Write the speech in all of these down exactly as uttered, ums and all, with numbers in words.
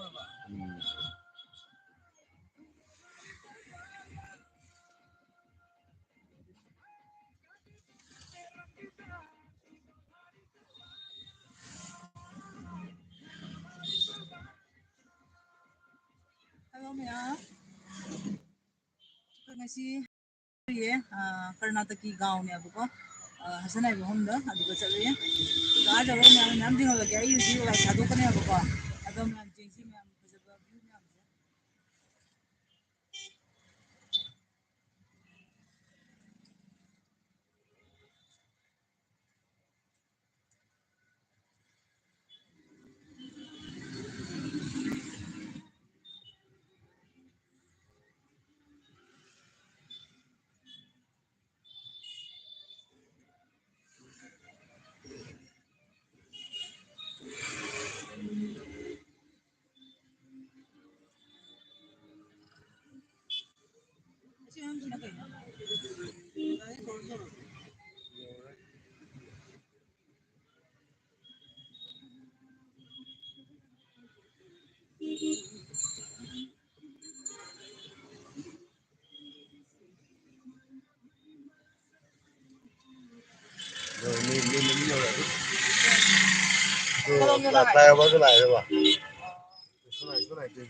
ꯎꯝ꯫ Hello ꯃꯌꯥꯝ꯫ ꯑꯩꯈꯣꯏ ꯉꯁꯤ ꯆꯠꯂꯨꯏꯌꯦ, ꯑ, ꯀꯔꯅꯥꯇꯀꯤ ꯒꯥꯎꯅꯦꯕꯀꯣ, ꯑ, ꯍꯁꯟ ꯍꯥꯏꯕ ꯃꯐꯝꯗ, ꯑꯗꯨꯗ ꯆꯠꯂꯨꯏꯌꯦ꯫ ꯑꯗꯣ ꯑꯥ ꯌꯧꯔꯒ ꯃꯌꯥꯝ, ꯃꯌꯥꯝ ꯊꯦꯡꯅꯍꯜꯂꯒꯦ꯫ ꯑꯩ ꯍꯧꯖꯤꯛ ꯂꯥꯏ ꯊꯥꯗꯣꯛꯀꯅꯦꯕꯀꯣ꯫ ꯑꯗꯣ ꯃꯌꯥꯝ ꯌꯦꯡꯁꯤ, ꯃꯌꯥꯝ ꯐꯖꯕ view ꯃꯌꯥꯝꯁꯦ꯫ ꯃꯤ, ꯃꯤ, ꯃꯤ ꯌꯧꯔꯛꯑꯅꯤ꯫ ꯑꯗꯣ ꯀꯔꯣꯝꯗ ꯂꯥꯛꯑꯦ? Flyover ꯗ ꯂꯥꯛꯑꯦꯕ꯫ ꯁꯣꯝ ꯂꯥꯛꯑꯦ, ꯁꯣꯝ ꯂꯥꯛꯑꯦ꯫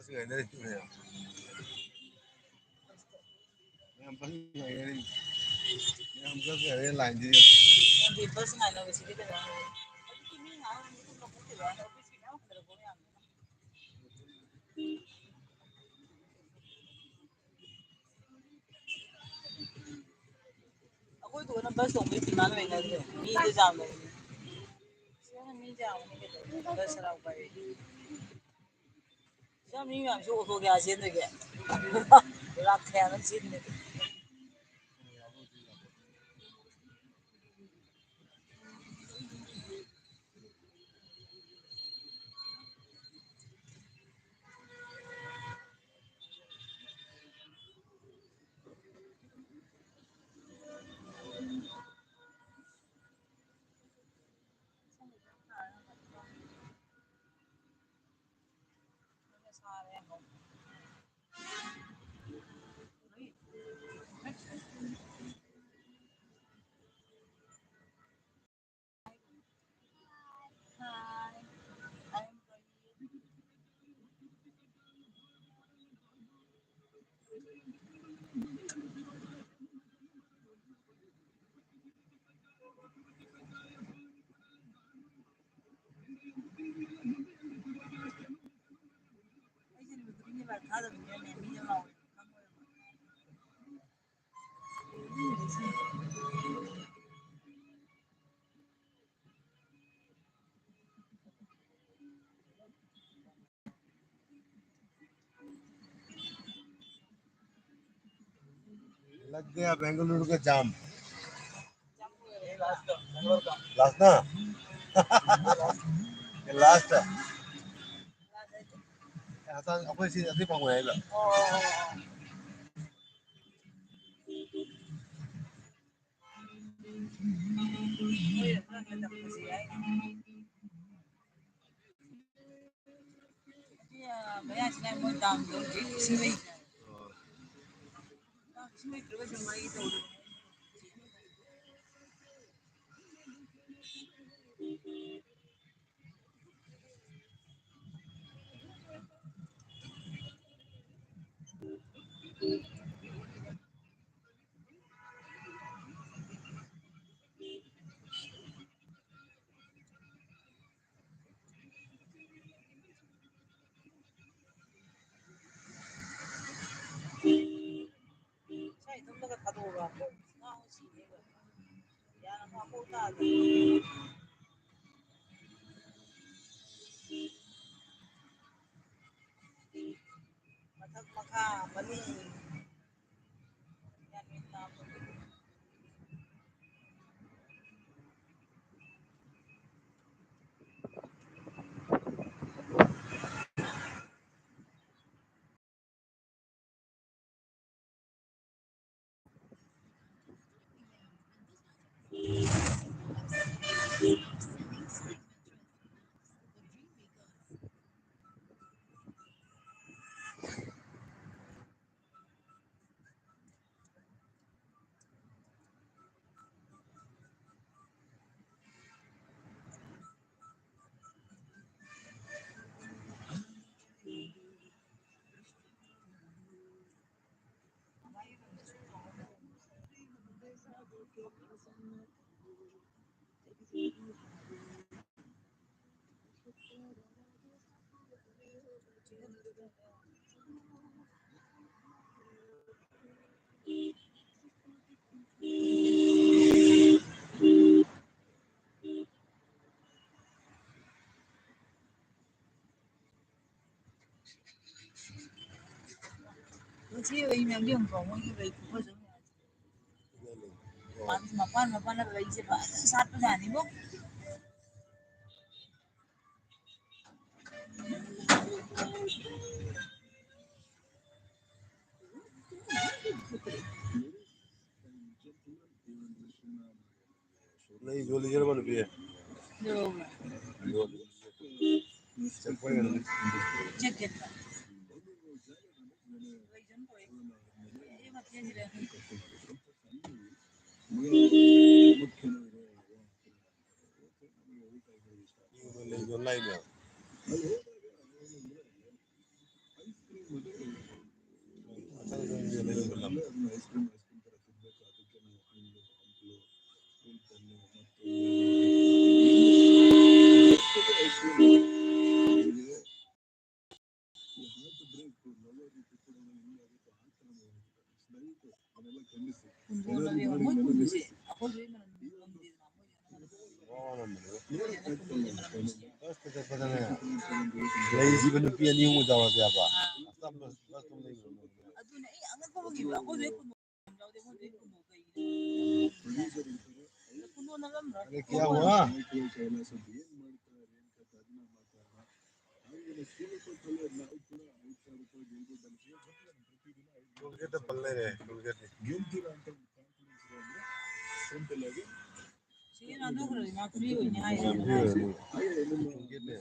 ꯃꯌꯥꯝ ꯆꯠꯈ꯭ꯔꯦ ꯂꯥꯏꯟꯁꯤꯗ꯫ ꯅꯪꯗꯤ ꯕꯁ ꯉꯥꯏꯅꯕꯁꯤꯗꯤ ꯀꯩꯅꯣ? ꯑꯩꯈꯣꯏꯗꯨꯒꯅ ꯕꯁ ꯇꯣꯡꯕꯒꯤ demand ꯑꯣꯏꯅꯗ꯭ꯔꯦ꯫ ꯃꯤꯗꯣ ꯌꯥꯝꯕꯅꯤꯅ꯫ ꯁꯤꯗꯅ ꯃꯤ ꯌꯥꯝꯕꯅꯤ ꯀꯩꯗꯧꯔꯒꯦ? ꯕꯁ ꯍꯔꯥꯎ ꯄꯥꯏꯔꯗꯤ꯫ ꯁꯤꯗ ꯃꯤ ꯃꯌꯥꯝꯁꯨ ꯑꯣꯇꯣ ꯀꯌꯥ ꯆꯦꯟꯗꯒꯦ? ꯂꯥꯛ ꯀꯌꯥꯅꯣ ꯆꯦꯟꯗꯒꯦ? लग गया बेंगलुरु का जाम। लास्ट ना? ये लास्ट है। ऐसा कोई चीज अभी मंगवाएगा। ꯃꯊꯛ ꯃꯈꯥ ꯃꯅꯨꯡ ꯒ꯭ꯌꯥꯟ ꯃꯦꯟ ꯇꯥꯗꯦ꯫ ꯉꯁꯤ ꯑꯩ ꯃꯌꯥꯝꯗꯤ ꯌꯦꯡꯕ꯭ꯔꯣ? ꯃꯣꯏꯒꯤ ꯂꯩ ꯈꯨꯐꯖꯕ ꯃꯌꯥꯝꯁꯦ꯫ ꯃꯄꯥꯟ, ꯃꯄꯥꯟ, ꯃꯄꯥꯟꯅ ꯂꯩꯁꯦ ꯐꯖꯅ ꯁꯥꯠꯄꯖꯥꯠꯅꯤꯕꯣ꯫ ꯂꯩ ꯌꯣꯜꯂꯤꯁꯤꯔꯕ ꯅꯨꯄꯤ? ꯌꯣꯜꯂꯦ꯫ ꯌꯣꯜꯂꯤ꯫ ꯆꯠꯄ ꯌꯥꯔꯅꯤ꯫ ꯆꯠꯀꯦ꯫ ꯂꯩ ꯌꯣꯜ ꯂꯥꯛꯏꯅꯦ꯫ ꯀꯨꯟꯗꯣꯟꯅ ꯂꯩꯍꯧ-, ꯃꯣꯏ ꯀꯨꯟꯗꯣꯁꯦ ꯑꯩꯈꯣꯏꯁꯨ ꯏꯃꯥꯟꯅꯕꯤ ꯈꯪꯗꯦꯗꯅ꯫ ꯕꯁꯇ ꯆꯠꯄꯗꯅꯦ, ꯂꯩꯔꯤꯕ ꯅꯨꯄꯤ ꯑꯅꯤ ꯑꯍꯨꯝ ꯎꯖꯥꯎꯔꯗꯤ ꯌꯥꯕ꯫ ꯑꯆꯝꯕ ꯕꯁꯇ ꯂꯩꯕ꯫ ꯑꯗꯨꯅꯦ ꯑꯩ ꯑꯉꯛꯄ ꯑꯃ ꯌꯦꯡꯕ, ꯑꯩꯈꯣꯏꯁꯨ ꯍꯦꯛ ꯀꯨꯟꯗꯣ ꯌꯥꯎꯗꯦ, ꯑꯩꯈꯣꯏꯁꯨ ꯍꯦꯛ ꯀꯨꯟꯗꯣ ꯀꯩꯒꯤꯅꯣ? ꯀꯨꯟꯗꯣ ꯅꯝꯂꯝꯕ꯭ꯔꯥ? ꯑꯔꯦ ꯀꯌꯥ ꯍꯨꯋꯥ? ꯇꯣꯜꯒꯦꯠꯇ ꯄꯜ ꯂꯩꯔꯦ, ꯇꯣꯜꯒꯦꯠꯇꯤ꯫ ꯁꯤ ꯅꯥꯟꯊꯣꯛꯈ꯭ꯔꯗꯤ ꯃꯥ free ꯑꯣꯏꯅꯤ ꯍꯥꯏꯌꯦ꯫ Free ꯑꯣꯏꯅꯤ꯫ ꯇꯣꯜꯒꯦꯠꯅꯦ꯫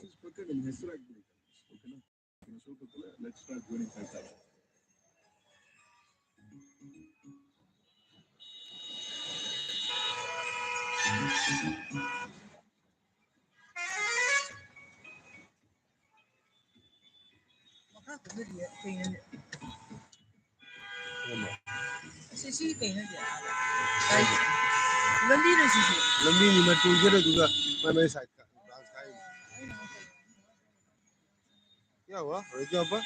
ꯃꯈꯥ ꯀꯨꯝꯊꯗꯤꯌꯦ, ꯀꯩꯅꯣꯅꯦ? ꯀꯔꯝꯕ? ꯑꯁꯤ, ꯁꯤ ꯀꯩꯅꯣꯗꯤ? ꯂꯝꯕꯤꯔꯣ ꯁꯤꯁꯦ? ꯂꯝꯕꯤꯅꯤ, ꯃꯇꯣꯟꯁꯤꯗ ꯑꯗꯨꯒ ꯃꯥꯏ ꯃꯥꯏ side ꯀ branch ꯈꯥꯏꯔꯤꯅꯤ꯫ क्या हुआ? अरे क्या हुआ?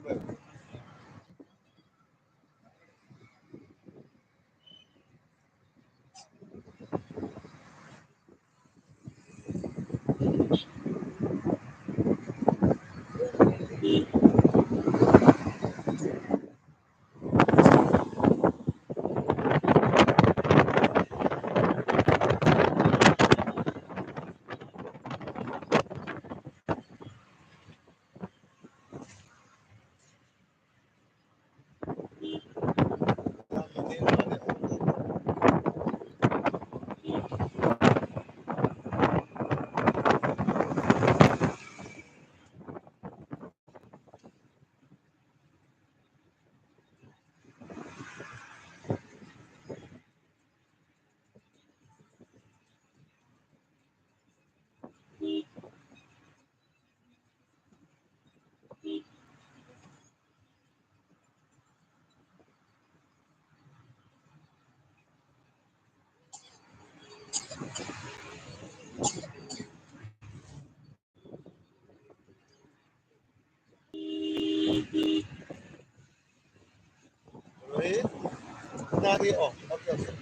Ready? Nari, oh, okay, okay.